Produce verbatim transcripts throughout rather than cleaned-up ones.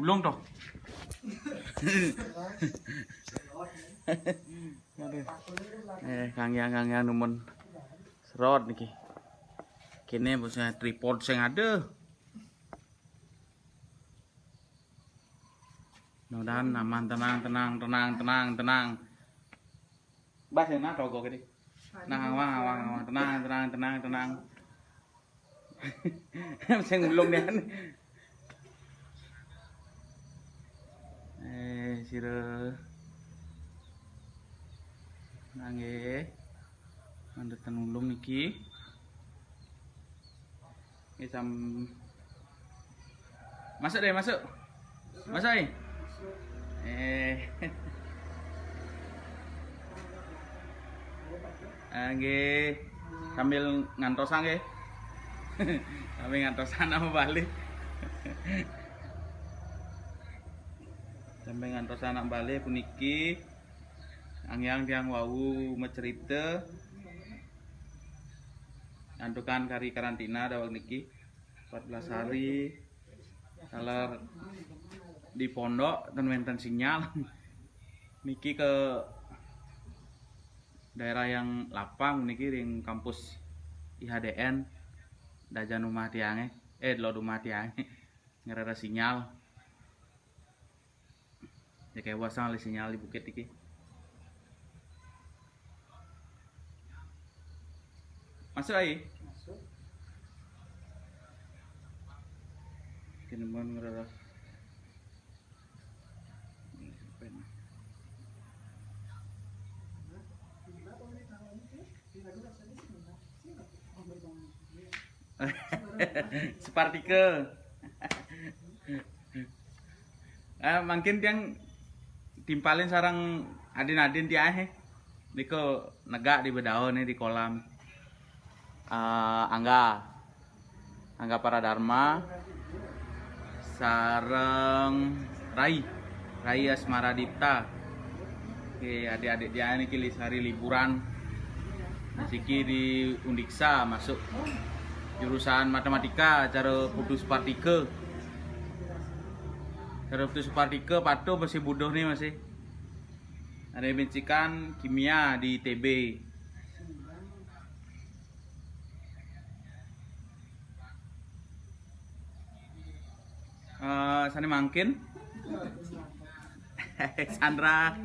Ulung to. Aduh. Eh, Kang Yang, Kang Yang numun serot niki. Kene bosnya tripod sing ada. Mudah-mudahan aman, tenang, tenang, tenang, tenang, tenang. Bas yang nah togo gede. Nah, awang, awang, awang, tenang, tenang, tenang, tenang. Sing ulung dia. Eh, sira. Nangge. Mandetan ulung niki. Nggih, sam-, masuk deh, masuk. Masuk, eh. Eh. Ah, nggih. Sambil ngantosan nggih. Sambil ngantosan apa balik. Sambil ngantosan anak balik puniki. Angyang tiang wau macerita. Antukan kari karantina daweg niki empat belas hari. Kalau di pondok ten wenten sinyal. Niki ke daerah yang lapang niki ring kampus I H D N. Dajan rumah tiange, eh, delod rumah tiange. Ngerere sinyal. Ya kayak wasang le sinyal di bukit iki. Masuk ai. Masuk. Kineman ngerara. Separtikel. Eh, mungkin tiang timpalin sareng adin-adin tiang, eh. Niko negak di bedao nih di kolam. Eh, Angga. Angga Paradharma. Sareng Rai. Rai Asmara Dipta. Oke, adik-adik tiang niki lis hari liburan. Siki di Undiksa masuk jurusan matematika cara putus partikel. Cara putus partikel patuh masih buduh nih masih. Ada bincikan kimia di I T B. Eh, sane mangkin. Sandra.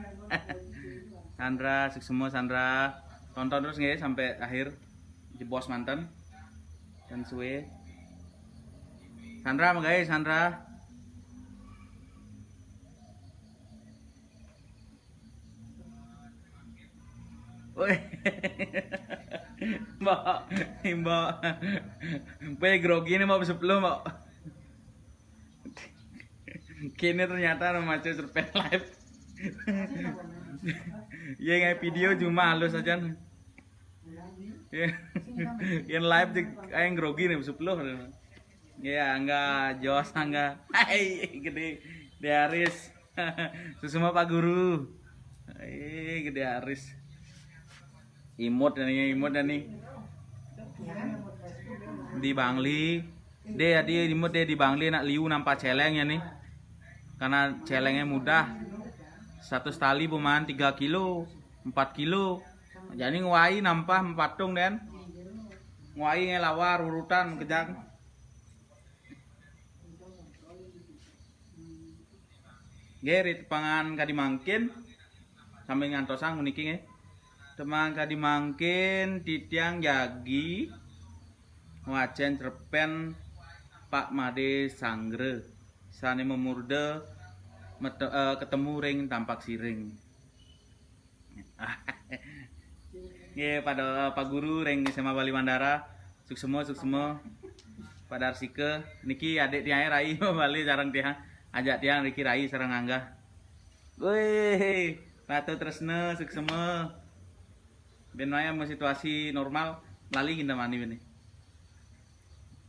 Sandra, suksma Sandra. Tonton terus nggih sampai akhir. Jebos manten. Dan suwe. Sandra, megai Sandra. Woi. Mbok, Mbok. Pe grogi nih mau sepuluh, Mbok. Kini ternyata ada maca cerpen live. Ya, ngai video cuma halus aja. Ya. Yang live di yang grogi nih sepuluh. Ya, enggak jos, enggak. Hai, gede. Diaris. Suksma Pak Guru. Eh, gede aris. Imut nih, imut nih. Di Bangli. Dia, dia imut dia di Bangli nak liu nampak celeng ya nih. Karena celengnya mudah. Satu tali buman tiga kilo, empat kilo. Jadi ngwai nampak empatung den. Ngwai ngelawar urutan kejang. Nggih, ri tepangan kadi mangkin, sambil ngantosang puniki nggih. Tepangan kadi mangkin titiang jagi ngwacen cerpen Pak Made Sanggra sane memurda mete-, eh, ketemu ring Tampak Siring. Nggih, pada Pak Guru ring S M A Bali Mandara. Suksma, suksma. Pak Darsika, niki adik tiang Rai Bali sareng tiang. Ajak tiang niki Rai sareng Angga. Wih, Ratu Tresna, suksma. Ben wayah mau situasi normal, lali kita mani ini.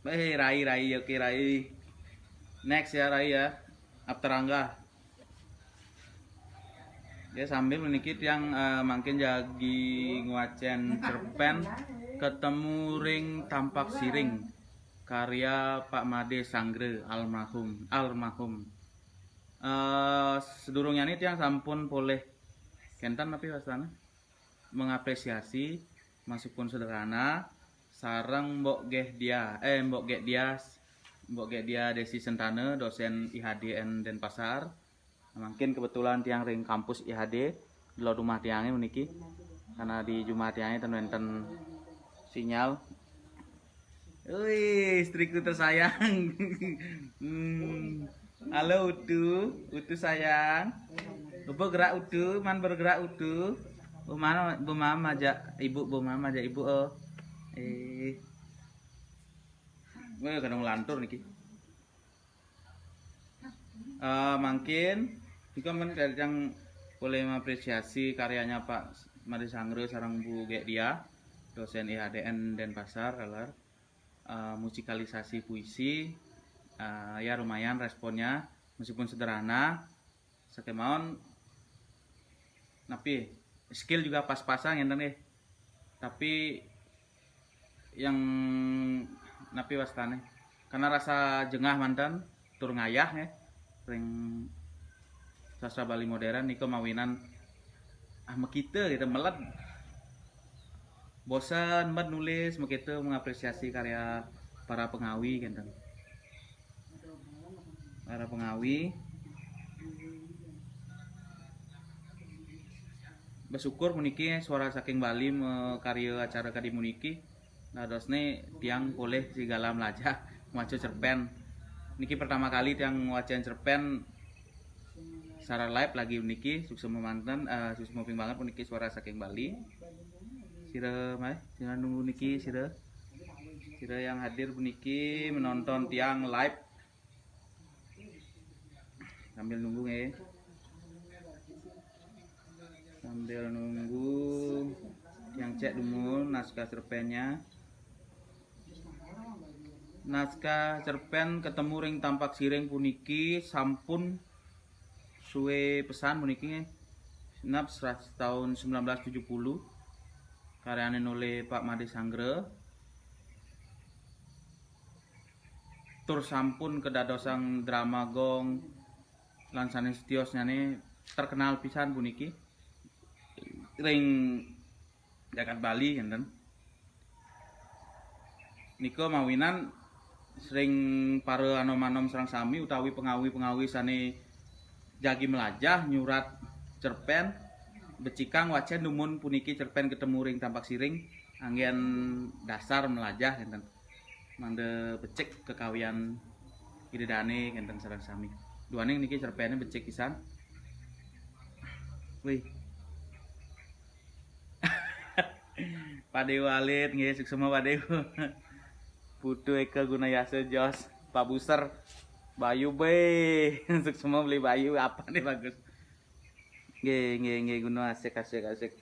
Wih, Rai, Rai, oke Rai. Next ya Rai ya. After Angga. Ya, sambil meniki tiang, eh, mangkin jagi ngwacen cerpen Ketemu ring Tampak Siring, karya Pak Made Sanggra, almarhum, almarhum. Eh, sedurungnya ini tiang sampun polih kenten tapi wastane mengapresiasi masupun sederhana sareng Mbok Geh Dia, eh, Mbok Gek Dias, Mbok Gek Dia Desi Sentana, dosen I H D N Denpasar. Mangkin kebetulan tiang ring kampus I H D, delod rumah tiange puniki. Karena di jumah tiange ten wenten sinyal. Wih, istriku tersayang. Hmm. Halo Utu, Utu sayang. Coba gerak Utu, man bergerak Utu. Bu mama, bu mama aja ibu, bu mama aja ibu, oh. Eh. Wah, kadang lantur niki. Eh, mangkin juga men yang boleh mengapresiasi karyanya Pak Made Sangre sareng Bu Gek Dia, dosen I H D N Denpasar, kaler. Eh, musikalisasi puisi, eh, ya lumayan responnya, meskipun sederhana. Sakemawon napi, skill juga pas-pasan ngenten nggih. Tapi yang napi wastane, karena rasa jengah manten tur ngayah nggih ring sastra Bali modern nika mawinan ah makita gitu, meled. Bosen banget nulis, makita mengapresiasi karya para pengawi ngenten. Para pengawi. Bersyukur puniki Suara Saking Bali makarya acara kadi puniki. Dadosne tiang polih serigala melajah maca cerpen. Niki pertama kali tiang ngwacen cerpen secara live lagi puniki, suksma manten, eh, suksma ping banget puniki Suara Saking Bali. Sira, mai, sira nunggu niki, sira. Sira yang hadir puniki menonton tiang live. Sambil nunggu nggih. Sambil nunggu tiang cek dumun naskah cerpennya. Naskah cerpen Ketemu ring Tampak Siring puniki sampun suwe pesan puniki nggih. Nap seras tahun sembilan belas tujuh puluh, karyane oleh Pak Made Sanggra. Tur sampun kedadosang drama gong lan sanes tiosnyane terkenal pisan puniki ring jagat Bali ngenten. Nika mawinan sering para anom-anom sareng sami utawi pengawi-pengawi sane jagi melajah nyurat cerpen, becikang wacen dumun puniki cerpen Ketemu ring Tampak Siring anggen dasar melajah ngenten. Mangda becik kekawian Ida Dane ngenten sareng sami. Duaning niki cerpene becik pisan. Wih. Pak Dewa alit nggih, suksma Pak Dewa. Putu Eka Gunayasa Jos, Pak Buser. Bayu be. Suksma beli Bayu apa nih bagus. Nggih, nggih, nggih, Guna asik, asik, asik.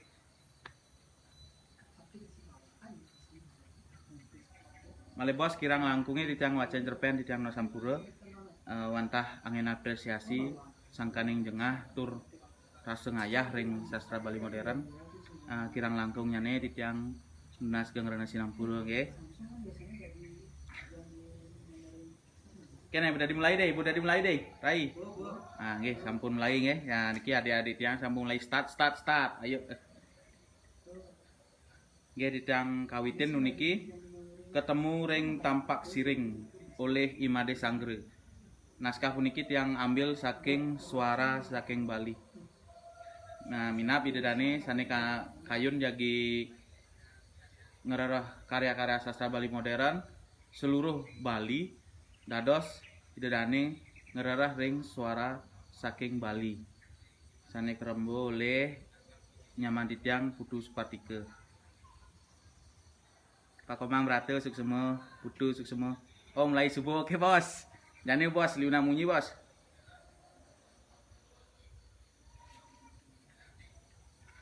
Malih bos kirang langkunge titiang wacen cerpen titiang no sampura, eh, wantah angin apresiasi sangkaning jengah tur rasa ngayah ring sastra Bali modern. Eh, kirang langkungnyane titiang nunas geng rena sinampura nggih. Kene, Bu Dadi mulai deh, Bu Dadi mulai deh, Rai. Ah, nggih, sampun mulai nggih. Ya, niki adik-adik tiang sampun mulai start, start, start. Ayo. Nggih, titiang kawitin puniki Ketemu ring Tampak Siring oleh I Made Sanggra. Naskah puniki tiang ambil saking Suara Saking Bali. Nah, minab Ida Dane sane ka-, kayun jagi ngrereh karya-karya sastra Bali modern seluruh Bali dados Ida Dane ngrereh ring Suara Saking Bali. Sane karemba olih nyaman titiang Putu Supatika. Pak Komang Brata suksma, Putu suksma. Oh, mulai subuh. Oke, Bos. Jane, Bos, liuna munyi, Bos.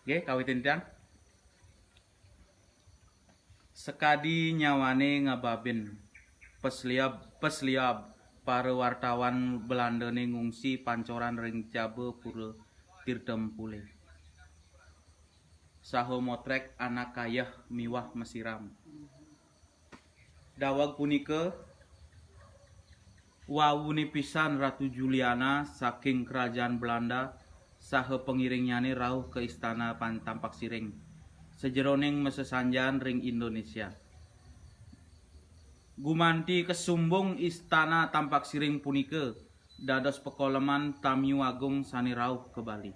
Nggih, kawitin tiang. Sakadi nyawane ngababin, pesliab, pesliab, para wartawan Belandane ngungsi pancoran ring jaba pura Tirtempule. Saha motrek anak kayeh miwah masiram. Daweg punika Wawune pisan Ratu Juliana saking Kerajaan Belanda saha pangiringnyane rauh ka istana Pan-, Tampak Siring, sajeroning masesanjan ring Indonesia. Gumanti kasumbung istana Tampak Siring punika dados pakoleman tamiu agung sane rauh ka Bali.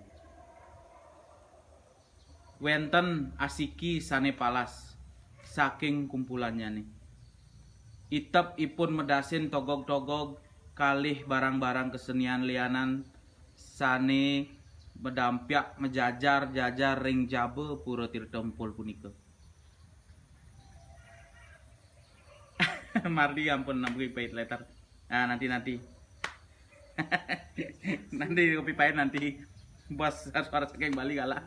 Wenten asiki sane palas saking kumpulannyane. Itep ipun medasin togog-togog kalih barang-barang kesenian lianan sane medampiak majajar-jajar ring jaba Pura Tirta Empul punika. Mardi ampun nampi pait letter. Nah, nanti, nanti. Nanti kopi pait nanti. Bos suara saking Bali kalah.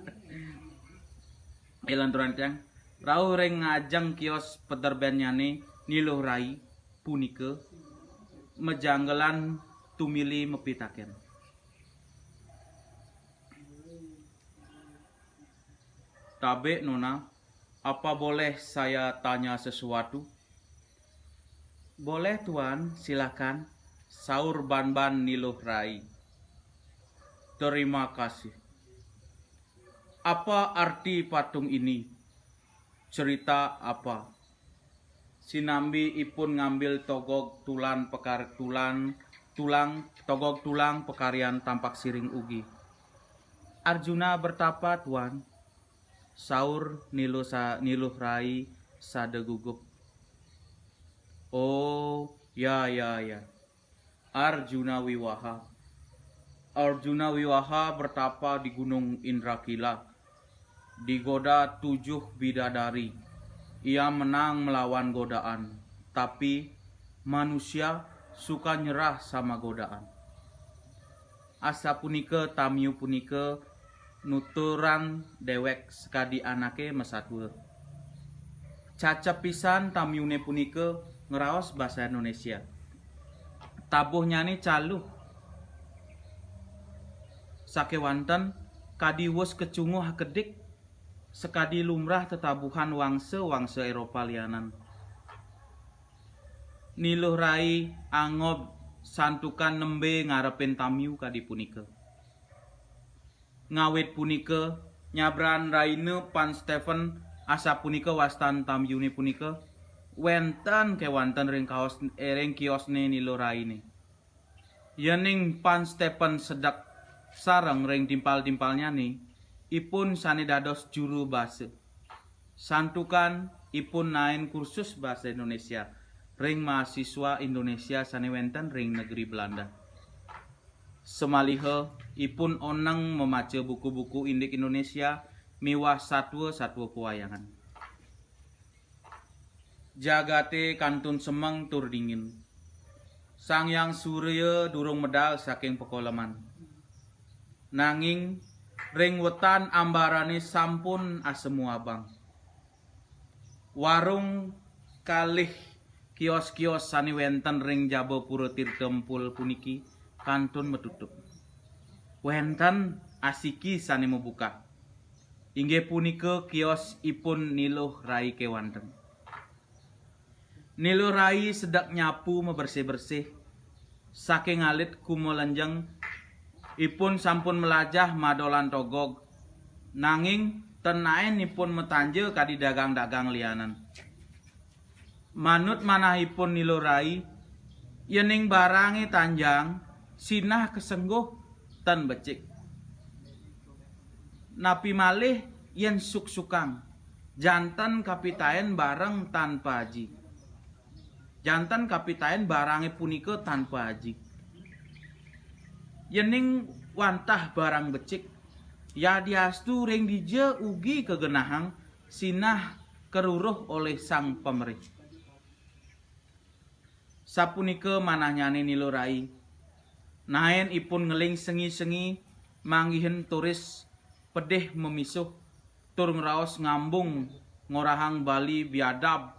Elanturan tiang. Rauh ring ngajeng kios pederbennyane Niluh Rai punika majanggelan tumili mapitaken. Tabe, Nona, apa boleh saya tanya sesuatu? Boleh, Tuan, silakan, saur banban Niluh Rai. Terima kasih. Apa arti patung ini? Cerita apa? Sinambi ipun ngambil togog tulan pekar-, tulan, tulang, togog tulang pekaryan Tampak Siring ugi. Arjuna bertapa, Tuan, saur Niluh sa-, Niluh Rai sada gugup. Oh, ya, ya, ya. Arjuna Wiwaha. Arjuna Wiwaha bertapa di Gunung Indrakila. Digoda tujuh bidadari. Ia menang melawan godaan. Tapi manusia suka nyerah sama godaan. Asapunika tamiu punika nuturan dewek sakadi anake masatua. Cacep pisan tamiune punika ngraos basa Indonesia. Tabuhnyane caluh. Sakewanten kadi wus kecunguh akedik, sakadi lumrah tetabuhan wangsa-wangsa Eropa lianan. Niluh Rai angob santukan nembe ngarepin tamiu kadi punika. Ngawit punika, nyabran raina Pan Stephen asapunika wastan tamiune punika, wenten kewanten ring kaos, eh, ring kiosne Niluh Raine. Yening Pan Stephen sedek sareng ring timpal-timpalnyane, ipun sane dados juru basa. Santukan ipun naen kursus basa Indonesia ring mahasiswa Indonesia sane wenten ring negeri Belanda. Samaliha ipun oneng mamaca buku-buku indik Indonesia miwah satua-satua pawayangan. Jagate kantun semeng tur dingin. Sang Hyang Surya durung medal saking pakoleman. Nanging ring wetan ambarane sampun asemu abang. Warung kalih kios-kios sane wenten ring jaba Pura Tirta Empul puniki kantun matutup. Wenten asiki sane mabuka. Inggih punika kios ipun Niluh Rai kewanten. Niluh Rai sedek nyapu mabersih-bersih. Saking alit kumalenjeng, ipun sampun melajah madolan togog. Nanging ten naen ipun matanja kadi dagang-dagang lianan. Manut manahipun Niluh Rai, yening barange tanjang, sinah kasengguh ten becik. Napi malih yen suksukang, janten kapitaen barang tanpa aji. Janten kapitaen barange punika tanpa aji. Yening wantah barang becik, yadiastu ring dija ugi kagenahang sinah karuruh olih sang pamerih. Sapunika manahnyane Niluh Rai. Naen ipun ngeling sengi-sengi manggihin turis pedih mamisuh tur ngraos ngambung ngorahang Bali biadab,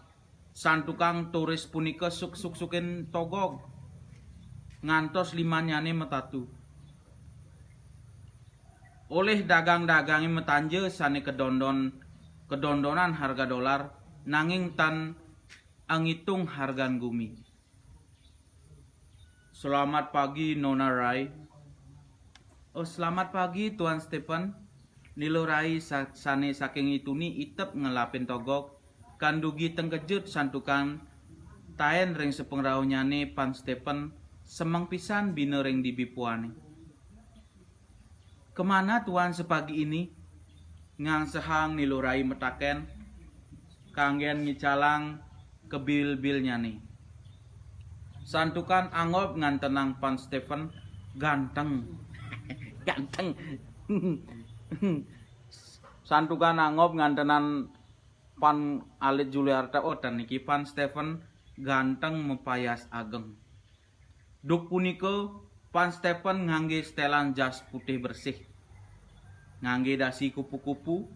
santukan turis punika suksuksukin togog ngantos limannyane matatu. Olih dagang-dagange matanja sane kadondon, kadondonan harga dolar, nanging tan angitung hargan gumi. Selamat pagi, Nona Rai. Oh, selamat pagi, Tuan Stephen. Nilo Rai sa- sane saking ituni itep ngelapin togog, kandugi tengkejut santukan taen ring sepengrauhnyane Pan Stephen semeng pisan bina ring dibipuane. Kemana Tuan sepagi ini? Ngangsehang Nilo Rai mataken, kanggen ngicalang kebil-bilnyane. Santukan angob ngantenang Pan Stephen ganteng. Ganteng. Santukan angob ngantenan Pan Alit Juliarta, oh, ten niki Pan Stephen ganteng mapayas ageng. Duk punika Pan Stephen ngangge setelan jas putih bersih. Ngangge dasi kupu-kupu,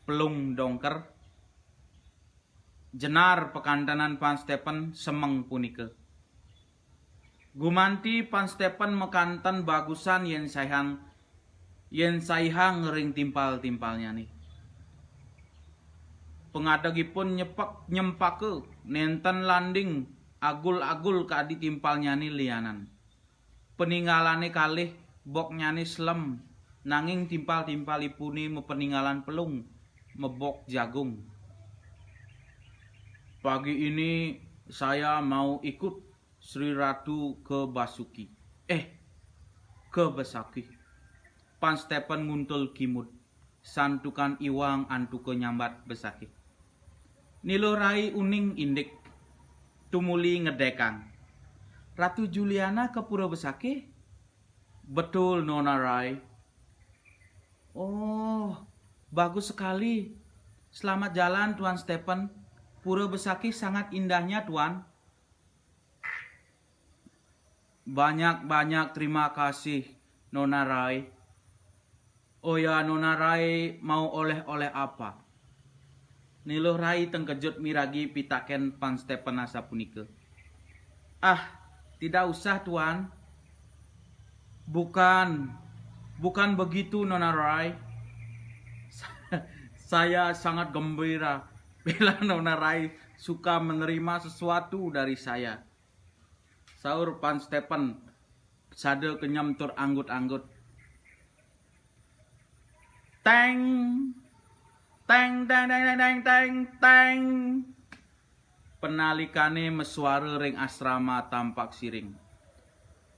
pelung dongker, jenar pakantenan Pan Stephen semeng punika. Gumanti Pan Stephen makanten bagusan yen saihang yen saihang ring timpal-timpalnyane. Pangadegipun nyepek nyempaka nenten landing agul-agul kadi timpalnyane lianan. Peninggalane kalih boknyane slem, nanging timpal-timpalipune mapeninggalan pelung, mebok jagung. Pagi ini saya mau ikut Sri Ratu ke Basuki. Eh, ke Besakih. Pan Stephen nguntul kimud. Santukan iwang antuka nyambat Besakih. Nilo Rai uning indik. Tumuli ngedekang. Ratu Juliana ke Pura Besakih? Betul, Nona Rai. Oh, bagus sekali. Selamat jalan, Tuan Stephen. Pura Besakih sangat indahnya, Tuan. Banyak-banyak terima kasih, Nona Rai. Oh ya, Nona Rai mau oleh-oleh apa? Nilo Rai tengkejut miragi pitaken Pan Stephen asapunika. Ah, tidak usah, Tuan. Bukan, bukan begitu, Nona Rai. Saya sangat gembira bila Nona Rai suka menerima sesuatu dari saya. Saur Pan Stephen sada kenyem tur anggut-anggut. Teng, teng, teng, teng, teng, teng, teng, teng. Penalikane masuara ring asrama Tampak Siring.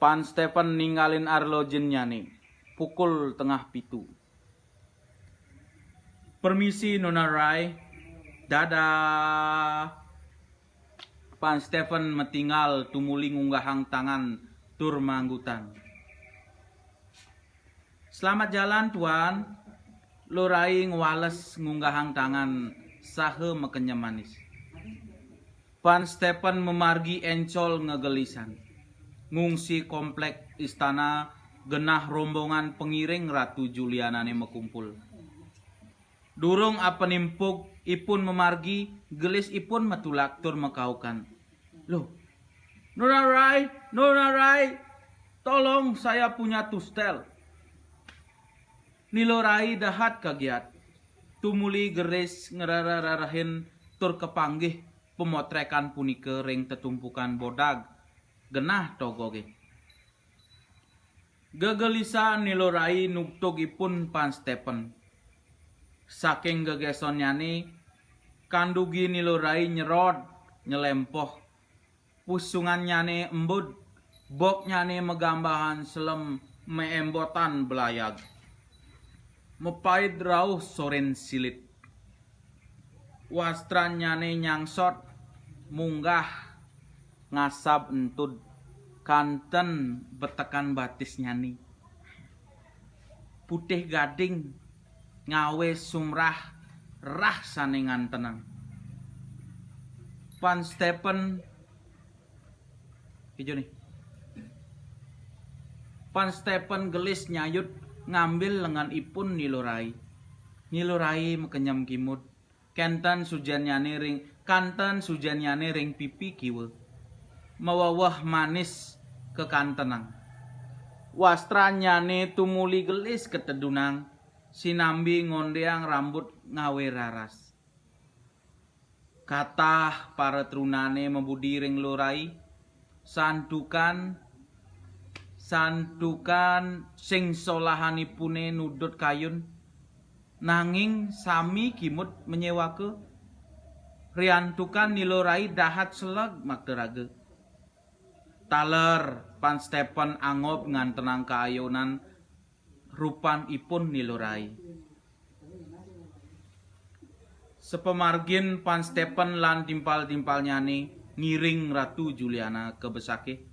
Pan Stephen ninggalin arlojinyane pukul tengah pitu. Permisi, Nona Rai. Dadah. Pan Stephen matinggal tumuli ngunggahang tangan tur manggutan. Selamat jalan, Tuan. Nilo Rai ngwales ngunggahang tangan saha makenyem manis. Pan Stephen mamargi encol ngegelisan. Ngungsi komplek istana genah rombongan pengiring Ratu Julianane makumpul. Durung apenimpug ipun mamargi, gelis ipun matulak tur makaukan. Loh, Nona Rai, Nona Rai, tolong saya punya tustel. Nilo Rai dahat kagiat. Tumuli gelis ngrereh-rerehin tur kapanggih pamotrekan punika ring tetumpukan bodag genah togoge. Gegelisan Nilo Rai nugtug ipun Pan Stephen. Saking gegesonnyane, kandugi Nilo Rai nyerod, nyelempoh. Pusungannyane embud, boknyane magambahan selem maembotan belayag. Mapaid rauh soren silit. Wastrannyane nyangsot, munggah, ngasab entud, kanten betekan batisnyane. Putih gading, ngawe sumrah, rah sane ngantenang. Pan Stephen, ijo nih. Pan Stephen gelis nyayut ngambil lengan ipun Nilo Rai. Nilo Rai makenyem kimud. Kenten sujennyane ring, kanten sujennyane ring pipi kiwa. Maweweh manis kakantenang. Wastrannyane tumuli gelis katedunang, sinambi ngondeang rambut ngawe raras. Katah para trunane mabudi ring Nilo Rai, Santukan, santukan sing solahanipune nudut kayun, nanging sami kimud menyewaka. Riantukan Nilurai dahat seleg makta raga. Taler Pan Stepen angob ngantenang kaayonan rupan ipun Nilurai. Sapamargin Pan Stepen lan timpal-timpalnyane ngiring Ratu Juliana ka besakih,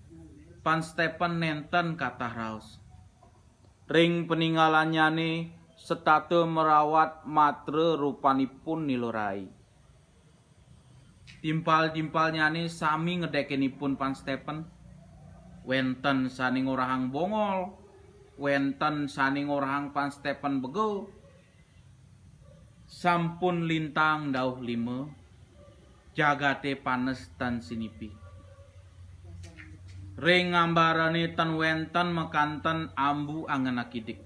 Pan Stepen nenten katah raos. Ring paningalannyane setata marawat matra rupanipun Nilurai. Timpal-timpalnyane sami ngedekin ipun Pan Stepen. Wenten sane ngorahang bongol, wenten sane ngorahang Pan Stepen bego. Sampun lintang dauh lima, jagate panes tan sinipi. Ring ngambarane tan wenten makanten ambu angen akidik.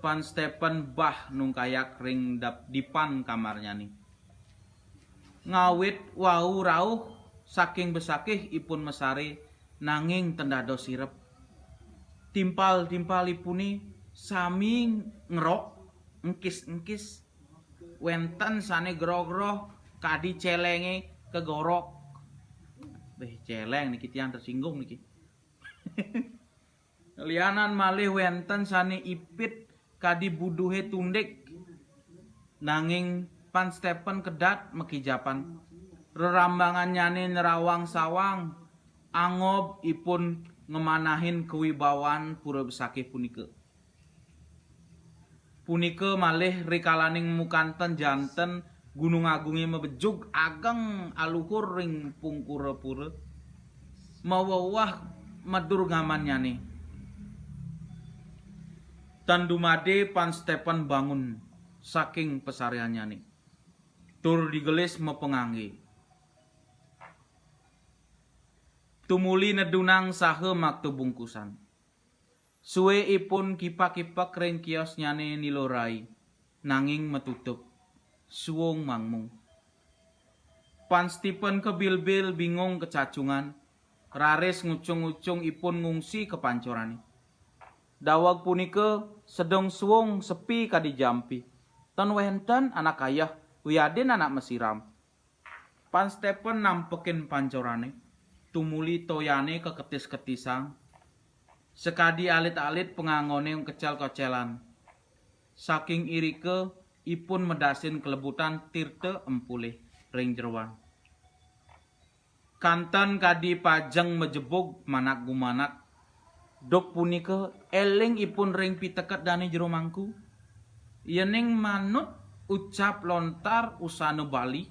Pan Stepen bah nungkayak ring dap-, dipan kamarnyane. Ngawit wau rauh saking besakih ipun masare, nanging ten dados sirep. Timpal-timpalipune sami ngerok, engkis-engkis. Wenten sane geroh-geroh kadi celenge kegorok. Beh, celeng niki tiang tersinggung niki. Lianan malih wenten sane ipit kadi buduhe tundik. Nanging Pan Stepen kedat makijapan. Rerambangannyane nerawang sawang, angob ipun ngemanahin kawibawan pura besakih punika. Punika malih rikalaning mukanten janten Gunung Agunge mabejug ageng aluhur ring pungkura pura, maweweh madurgamannyane. Tan dumade Pan Stepen bangun saking pasariannyane, tur digelis mapangangge. Tumuli nedunang saha makta bungkusan. Suwe ipun kipak-kipak ring kiosnyane Nilurai, nanging matutup. Suung mangmung. Pan Stepen kabilbil bingung kacacungan, raris ngucung-ngucung ipun ngungsi ka pancorane. Daweg punika sedeng suung sepi kadi jampi. Tan wenten anak ayah wiadin anak masiram. Pan Stepen nampekin pancorane, tumuli toyane kaketis-ketisang. Sakadi alit-alit pangangone kecel-kecelan. Saking irika ipun medasin kalebutan tirta empule ring jeroan. Kanten kadi pajeng majebug manak gumanak, duk punika eling ipun ring piteket Dane Jero Mangku. Yening manut ucap lontar usana Bali,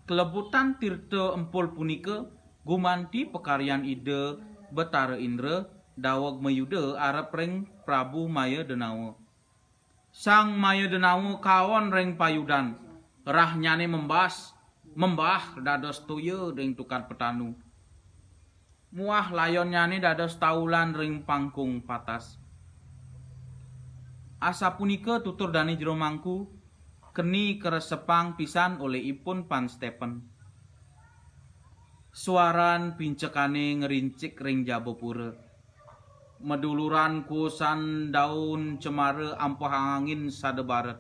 kalebutan tirta empul punika gumanti pakaryan Ida Betara Indra daweg mayuda arep ring Prabu Maya Denawa. Sang Maya Denawa kaon ring payudan, rahnyane membas, membah dados toya ring tukad petanu. Muah layonnyane dados taulan ring pangkung patas. Asapunika tutur Dane Jero Mangku, keni karesepang pisan olih ipun Pan Stepen. Suaran pincekane ngrincik ring jaba pura. Maduluran kuusan daun cemara ampehang angin sada baret.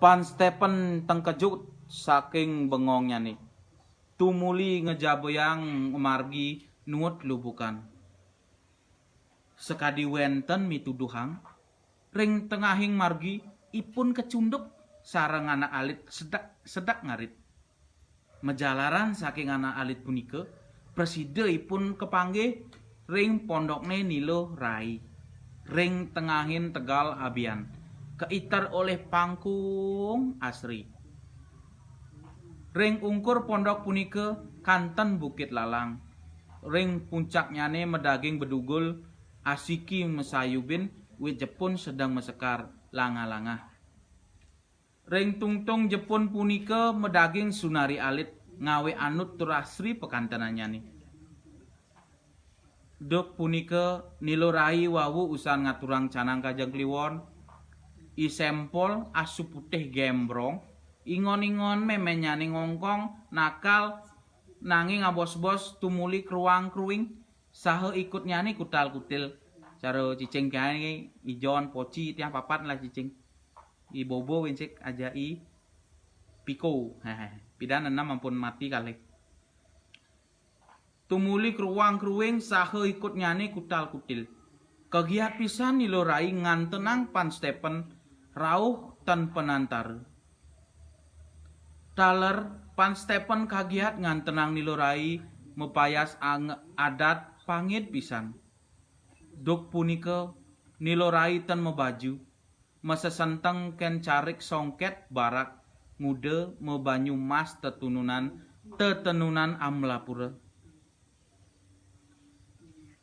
Pan Stepen tengkejut saking bengongnyane. Tumuli ngejabayang margi nuut lubukan. Sakadi wenten mituduhang, ring tengahing margi ipun kacunduk sareng anak alit sedak, sedak ngarit. Majalaran saking anak alit punika, prasida ipun kapanggih ring pondokne Nilurai, ring tengahing Tegal Abian, kaiter olih pangkung asri. Ring ungkur pondok punika kanten bukit lalang. Ring puncaknyane madaging bedugul, asiki masayubin, wit jepun sedeng masekar langah-langah. Ring tungtung jepun punika madaging sunari alit, ngawe anut tur asri pakantenannyane. Duk punika Nilurai wau usan ngaturang Canang Kajeng Kliwon, I Sempol asu putih gembrong, ingon-ingon memenyane ngongkong nakal Nanging abos-bos tumuli kruang-kruing, saha ikutnyane kutal-kutil. Cara cicing tiange ijon poci tiang papat lah cicing. I Bobo wincik aja i Piko. Pidan enam ampun mati kalih. Tumuli kruang-kruing saha ikutnyane kutal-kutil. Kagiat pisan Nilo Rai ngantenang Pan Stepen rauh tan penantara. Taler Pan Stepen kagiat ngantenang Nilo Rai mapayas ang-, adat pangid pisan. Duk punika Nilo Rai tan mabaju, masesenteng ken carik songket barak nguda mabanyu mas tetununan, tetenunan Amlapura.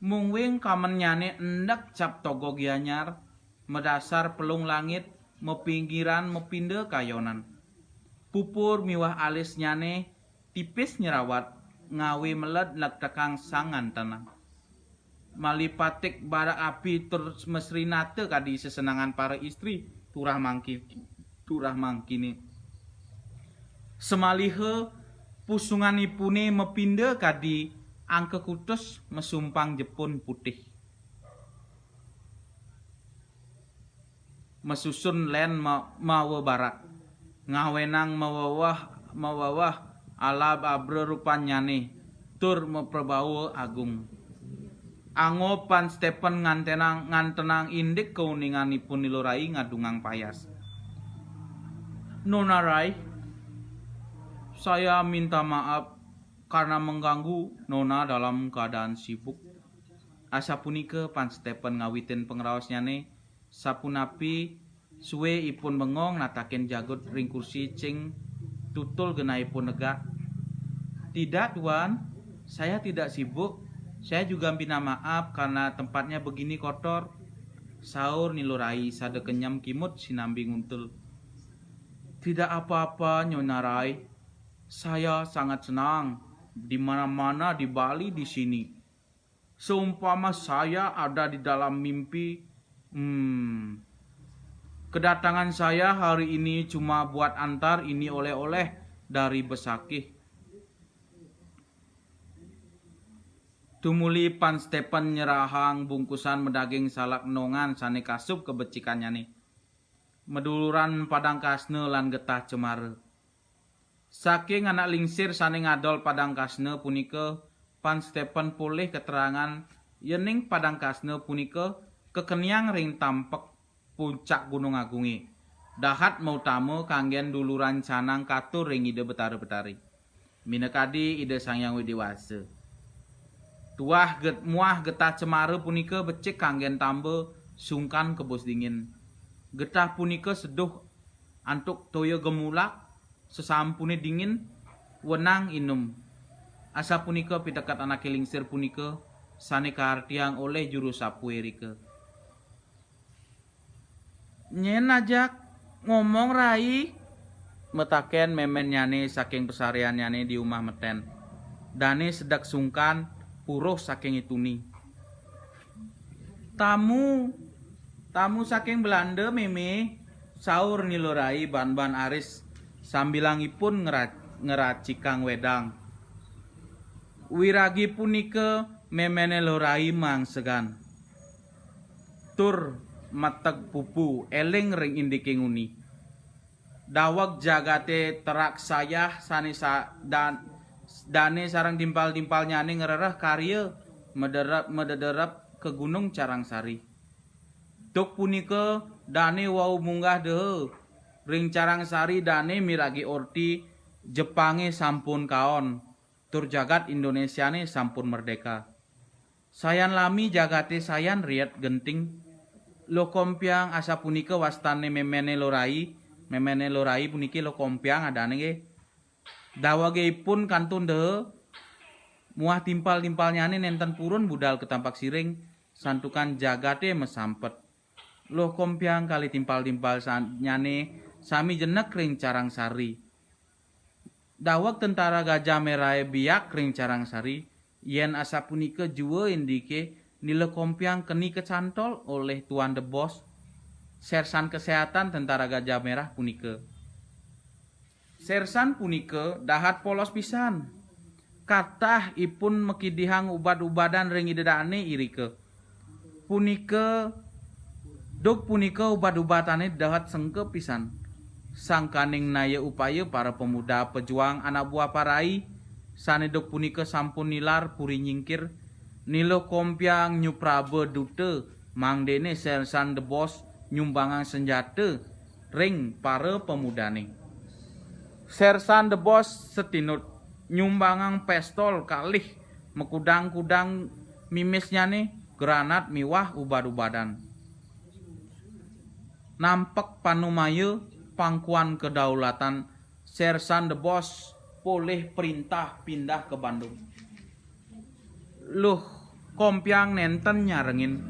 Mungwing kamennyane endek cap toga Gianyar, madasar pelung langit, mapinggiran mapinda kayonan. Pupur miwah alisnyane tipis nyerawat, ngawi meled nektekang sang ngantenang. Malipatik barak api tur mesrinata kadi sesenangan para istri turah mangki-, turah mangkine. Samaliha pusunganipune mapinda kadi angka kutus masumpang jepun putih. Masusun len ma-, mawa barak. Ngawenang mawawah, mawawah alab abra rupannyane, tur maprabawa agung. Angob Pan Stepen ngantenang, ngantenang indik kauninganipun Nilo Rai ngadungang payas. "Nona Rai, saya minta maaf karena mengganggu Nona dalam keadaan sibuk." Asapunika Pan Stepen ngawitin pangraosnyane, sapunapi suwe ipun bengong natakin jagut ring kursi cing tutul genahipun negak. "Tidak, Tuan. Saya tidak sibuk. Saya juga minta maaf karena tempatnya begini kotor," saur Nilo Rai sada kenyem kimut sinambi nguntul. "Tidak apa-apa, Nona Rai. Saya sangat senang. Di mana-mana di Bali di sini. Seumpama saya ada di dalam mimpi, hmm, kedatangan saya hari ini cuma buat antar ini oleh-oleh dari Besakih." Tumuli Pan Stepen nyerahang bungkusan madaging salak nongan sane kasub kabecikannyane. Maduluran padang kasna lan getah cemara. Saking anak lingsir sane ngadol padang kasna punika, Pan Stepen polih keterangan yening padang kasna punika kakeniang ring tampek puncak Gunung Agunge. Dahat mautama kanggen duluran canang katur ring Ida Betara Betari. Minakadi Ida Sang Hyang Widi Wasa. Tuah get-, muah getah cemara punika becik kanggen tamba sungkan kebus dingin. Getah punika seduh antuk toya gemulak, sasampune dingin, wenang inum. Asapunika piteket anake lingsir punika sane kaartiang olih juru sapuerika. "Nyen ajak ngomong, Rai?" mataken memennyane saking pasariannyane di umah meten. Dane sedek sungkan, puruh saking ituni. "Tamu, tamu saking Belanda, Meme," saur Nilo Rai ban-ban aris sambilangipun ngera-, ngeracikang wedang. Wiragi punika memene Lo Rai mangsegan. Tur meteg pupu eling ring indike nguni. Daweg jagate terak sayah sane sa-, dan-, dane sareng timpal-timpalnyane ngrereh karya mederep-, medederep ka Gunung Carangsari. Duk punika dane wau munggah deha ring Carangsari dane miragi orti Jepange sampun kaon, tur jagat Indonesiane sampun merdeka. Sayan lami jagate sayan riet genting. Lo Kompiang asapunika wastane memene Lo Rai, memene Lo Rai puniki Lo Kompiang adane nggih. Dawege ipun kantun deha, muah timpal-timpalnyane nenten purun budal ka Tampak Siring, santukan jagate masampet. Lo Kompiang kalih timpal-timpal sa-, nyane sami jenek ring Carangsari. Daweg tentara Gajah Merahe biak ring Carangsari, yen asapunika jua indike Nilo Kompiang keni kacantol olih Tuan Debos, sersan kesehatan tentara Gajah Merah punika. Sersan punika dahat polos pisan. Katah ipun makidihang ubad-ubadan ring Ida Dane irika. Punika, duk punika ubad-ubadane dahat sengka pisan. Sangkaning naya upaya para pemuda pejuang anak buah parai, sane duk punika sampun nilar puri nyingkir, Nilo Kompiang nyupraba duta, mangdene Sersan Debos nyumbangang senjata ring para pemudane. Sersan Debos satinut nyumbangang pistol kalih makudang-kudang mimisnyane, granat miwah ubad-ubadan. Nampek panumaya pangkuan kedaulatan, Sersan Debos polih perintah pindah ke Bandung. Luh Kompiang nenten nyarengin.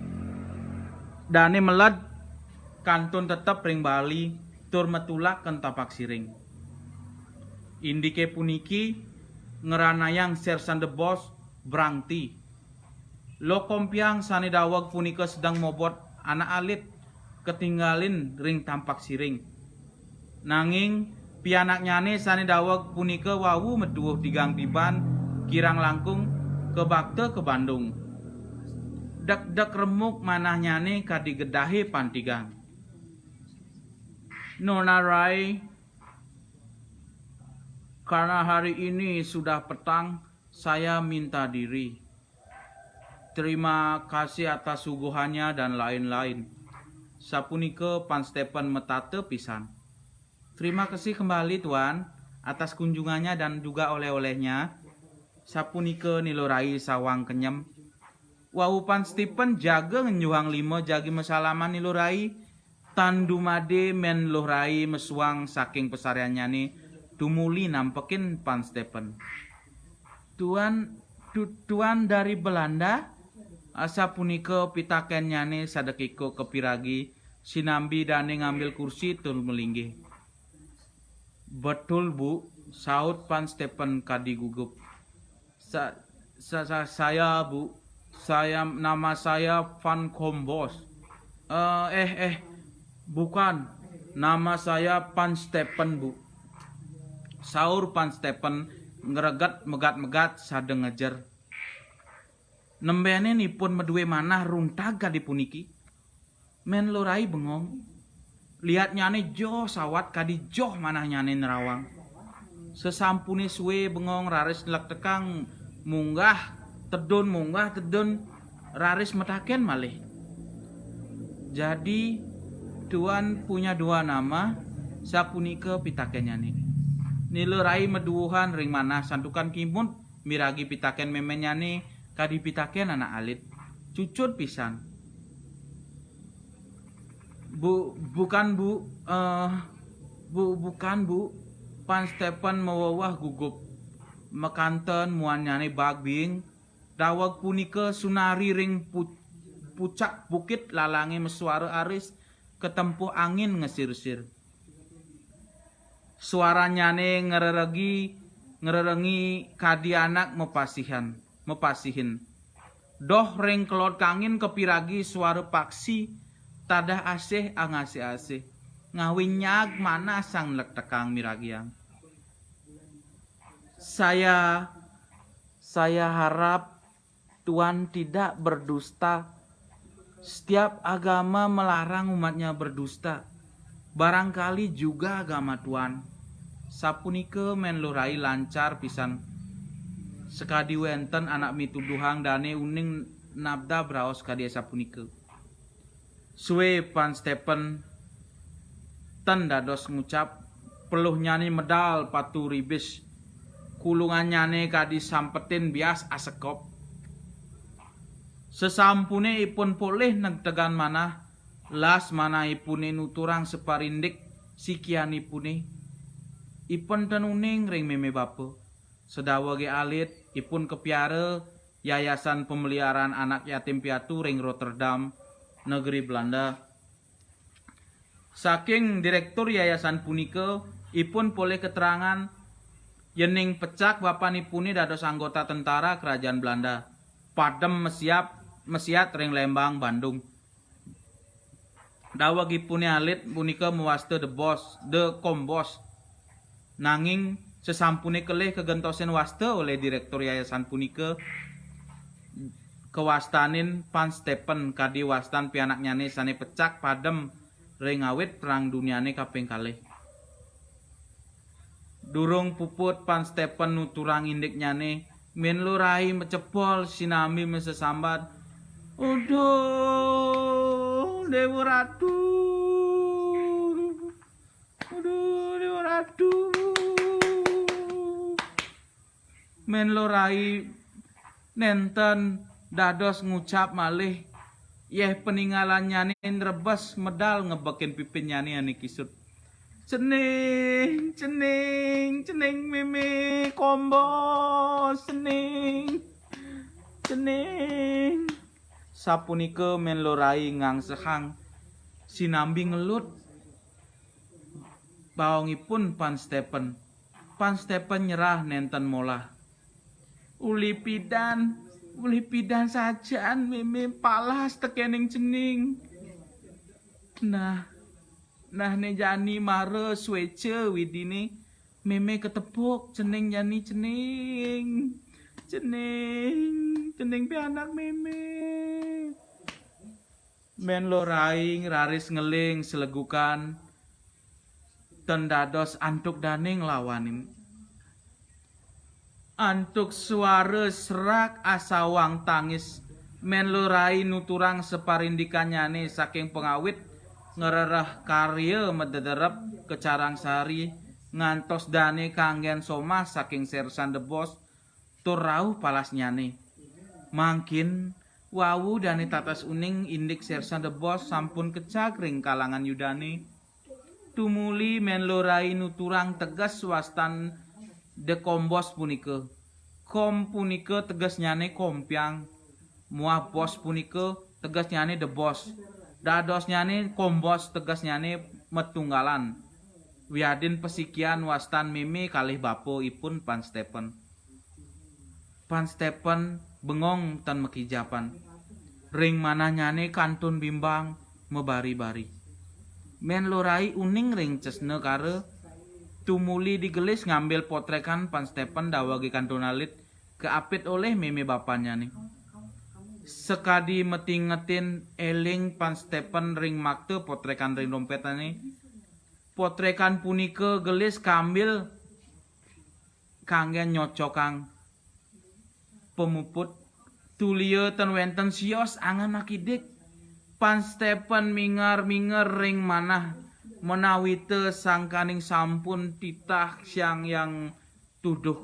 Dane meled kantun tetep ring Bali tur matulak ken Tampaksiring. Indike puniki ngranayang Sersan Debos brangti. Luh Kompiang sane daweg punika sedeng mobot anak alit katinggalin ring Tampaksiring. Nanging pianaknyane sane daweg punika wau maduuh tigang tiban kirang langkung kabakta ka Bandung. Degdeg remuk manahnyane kadi gedahe pan tigang. Nona Rai, karena hari ini sudah petang, saya minta diri. Terima kasih atas suguhannya dan lain-lain. Sapunika Pan Stephen matata pisan. Terima kasih kembali, Tuan, atas kunjungannya dan juga oleh-olehnya. Sapunika Nilo Rai sawang kenyem. Wau Pan Stephen jaga ngenjuhang lima jagi masalaman Nilo Rai. Tan dumade Men Luh Rai mesuang saking pasaryannyane tumuli nampekin Pan Stephen. "Tuan, tu-, Tuan dari Belanda?" Asapunika pitakennyane sadekika kapiragi sinambi dane ngambil kursi tur malinggih. "Betul, Bu," saut Pan Stephen kadi gugup. "Sa-, sa-, sa-, saya, Bu. Saya, nama saya Van Kombos." "Eh, eh, eh, bukan. Nama saya Pan Stephen, Bu." Saur Pan Stephen ngreget megat-megat sada ngejer. Nembenin ipun madue manah runtag kadi puniki. Men Luh Rai bengong. Liatnyane joh sawat kadi joh manahnyane nerawang. Sasampune sue bengong raris nlektekang munggah tedun, munggah tedun, raris mataken malih. "Jadi, Tuan punya dua nama?" sapunika pitakennyane. Nilo Rai maduuhan ring manah santukan kimud miragi pitaken memennyane kadi pitaken anak alit. Cucut pisan. "Bu, bukan, Bu. Eh, Bu, bukan, Bu." Pan Stephen maweweh gugup. Makanten muannyane baag biing. Daweg punika sunari ring pu-, pucak bukit, lalange masuara aris katempuh angin ngesir-sir. Suaranyane ngreregi, ngrerengi kadi anak mapasihan, mapasihin. Doh ring kelod kangin kapiragi suara paksi tadah asih angasih-asih. Ngawi nyaag manah sang nlektekang miragiang. "Saya, saya harap Tuan tidak berdusta. Setiap agama melarang umatnya berdusta. Barangkali juga agama Tuan." Sapunika Men Luh Rai lancar pisan. Sakadi wenten anak mituduhang dane uning nabdab raos kadi asapunika. Sue Pan Stephen ten dados ngucap, peluhnyane medal patu ribis, kulungannyane kadi sampetin bias asekop. Sasampune ipun polih negtegan manah, las manahipune nuturang saparindik sikianipune. Ipun ten uning ring meme bapa. Sadawege alit, ipun kapiara Yayasan Pemeliharaan Anak Yatim Piatu ring Rotterdam, negeri Belanda. Saking direktur yayasan punika, ipun polih keterangan yening pecak bapanipune dados anggota tentara kerajaan Belanda, padem mesiap, mesiat ring Lembang, Bandung. Dawegipune alit punika mawasta The Boss, The Kombos. Nanging Sesampune kelih kagentosin wasta olih direktur yayasan punika, kawastanin Pan Stephen kadi wastan pianaknyane sane pecak padem ring awit Perang Duniane Kaping Kalih. Durung puput Pan Stephen nuturang indiknyane, Menlo Rai macepol sinambi masesambat, "Aduh, Dewa Ratu! Aduh, Dewa Ratu!" Menlo Rai nenten dados ngucap malih, yeh paningalannyane nrebes medal ngebekin pipinnyane ane kisut. "Cening, cening, cening meme kombos, cening, cening." Sapunika Menlo Rai ngangsehang sinambi ngelut baongipun Pan Stephen. Pan Stephen nyerah nenten molah. "Uli pidan, uli pidan sajan meme palas tekening cening. Nah, nah ne jani mara sueca widine meme katepuk cening jani cening. Cening, cening pianak meme." Menlo Rai raris ngeling selegukan, ten dados antuk dane nglawanin. Antuk suara serak asawang tangis, Menlo Rai nuturang saparindikannyane saking pangawit ngrereh karya madedarep ka Carang Sari ngantos dane kanggen somah saking Sersan Debos tur rauh palasnyane. Mangkin wau dane tatas uning indik Sersan Debos sampun kecag ring kalangan yudane. Tumuli Menlo Rai nuturang teges wastan dekombos punika. Kom punika tegesnyane kompiang, muah bos punika tegesnyane debos. Dadosnyane kombos tegesnyane matunggalan. Wiadin pasikian wastan meme kalih bapa ipun Pan Stephen. Pan Stephen bengong tan makijapan. Ring manahnyane kantun bimbang mabari-bari. Menlo Rai uning ring cesna kara, tumuli digelis ngambil potrekan Pan Stephen dawege kantun alit kaapit olih meme bapannyane. Sakadi matingetin eling Pan Stephen ring makta potrekan ring dompetane. Potrekan punika gelis kambil kanggen nyocokang pamuput. Tulia tan wenten sios angan akidik. Pan Stephen mingar-mingar ring manah menawita sangkaning sampun titah Siang Yang Tuduh.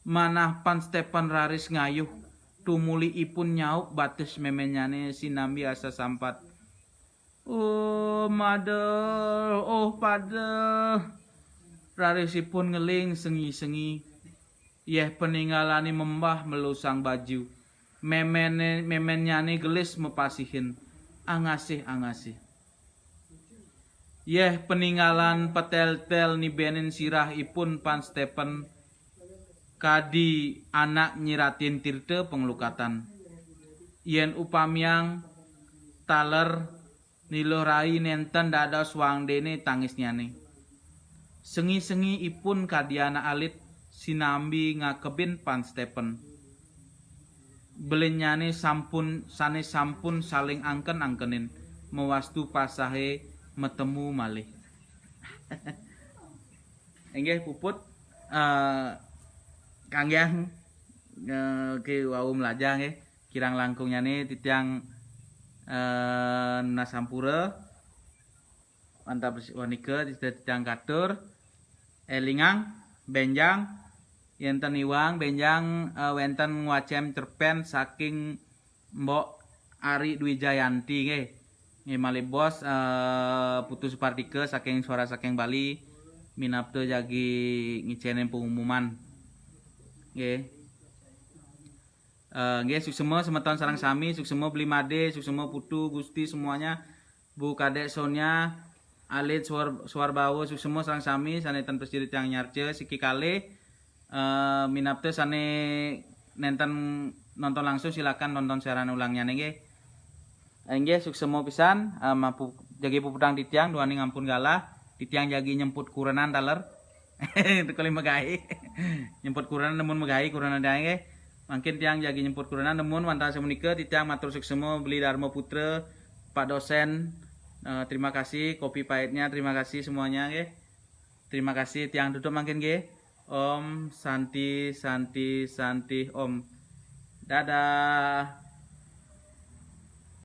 Manah Pan Stephen raris ngayuh, tumuli ipun nyaup batis memennyane sinambi asasampat, "Oh, mother, oh, father." Raris ipun ngeling sengi-sengi. Yeh paningalane membah melusang baju. Memene, memennyane gelis mapasihin. Angasih, angasih. Yeh paningalan peteltel nibenin sirah ipun Pan Stephen kadi anak nyiratin tirta panglukatan. Yen upamiang taler Menlo Rai nenten dados wangdene tangisnyane. Sengi-sengi ipun kadi anak alit sinambi ngakebin Pan Stephen. Belinnyane sampun, sane sampun saling angken-angkenin, mawastu pasahe matemu malih. Inggih puput, eh, kanggiang, eh, ki wau melajah nggih. Kirang langkungnyane titiang, eh, nunas sampura. Mantap wanika titiang katur. Elingang, benjang, yen ten iwang, benjang, eh, wenten ngwacem cerpen saking Mbok Ari Dwi Jayanti nggih. Nggih, malih bos, eh, Putu Supardika saking Suara Saking Bali, minapta jagi ngicenin pengumuman. Nggih. Eh, nggih, suksema semeton sareng sami, suksema Bli Made, suksema Putu, Gusti, semuanya, Bu Kadek Sonia, Alit Suar-, Suarbawa, suksema sareng sami, sane ten prasida tiang nyarca, siki kalih, eh, minapta sane nenten nonton langsung, silakan nonton siaran ulangnya nggih. Inggih, suksema pisan, eh, mapu-, jagi puputang titiang, duaning ampun galah, titiang jagi nyemput kurenan taler. Teka lima gaé. Nyemput kurenan, nemun magaé kurenan tiang, nggih. Mangkin tiang jagi nyemput kurenan, nemun wantah sapunika titiang matur suksma Beli Dharma Putra, Pak Dosen. Eh, terima kasih kopi pahitnya, terima kasih semuanya, nggih. Terima kasih, tiang tutup mangkin, nggih. Om Santi, Santi, Santi, Om. Dadah.